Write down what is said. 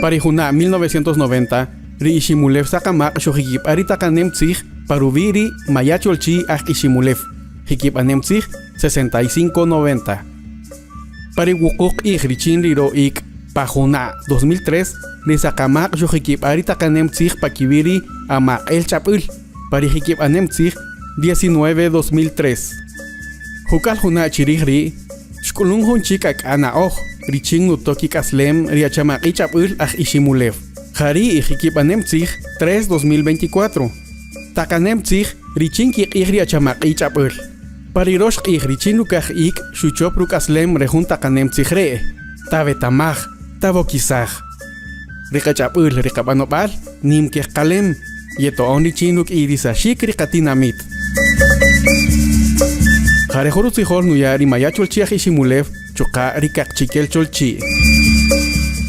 Pa ri juna' 1990, ri Iximulew Saqamaq' xujikib'a' ri taqanem tzij pa ruwi' ri Maya Cholchi aj Iximulew, jikib'anem tzij 6590. Pa ri wuqu' q'ij richin ri ro' ik' pa juna' 2003, ri Saqamaq' xujikib'a' ri taqanem tzij pa kiwi' ri Amaq'el Ch'ab'äl, pa ri jikib'anem tzij 19 2003. Juk'al juna' chi rij ri', xk'ulun jun chik ak'a' na'oj richin nuto' kik'aslem ri achamaq'i' ch'ab'äl aj Iximulew. Ja ri' jikib'anem tzij 3 2024. Taqanem tzij richin kiq'ij ri achamaq'i' ch'ab'äl. Pa ri rox q'ij richin rukaj ik' xuchöp ruk'aslem re jun taqanem tzij re', Tawetamaj, tawokisaj. Ri qach'ab'äl ri qab'anob'al nïm kejqalem, yeto'on richin ruk'iyirisaxik ri qatinamit. Ja re jun rutzijol nuya' ri Maya Cholchi' aj Iximulew chuqa' ri Kaqchikel Cholchi'.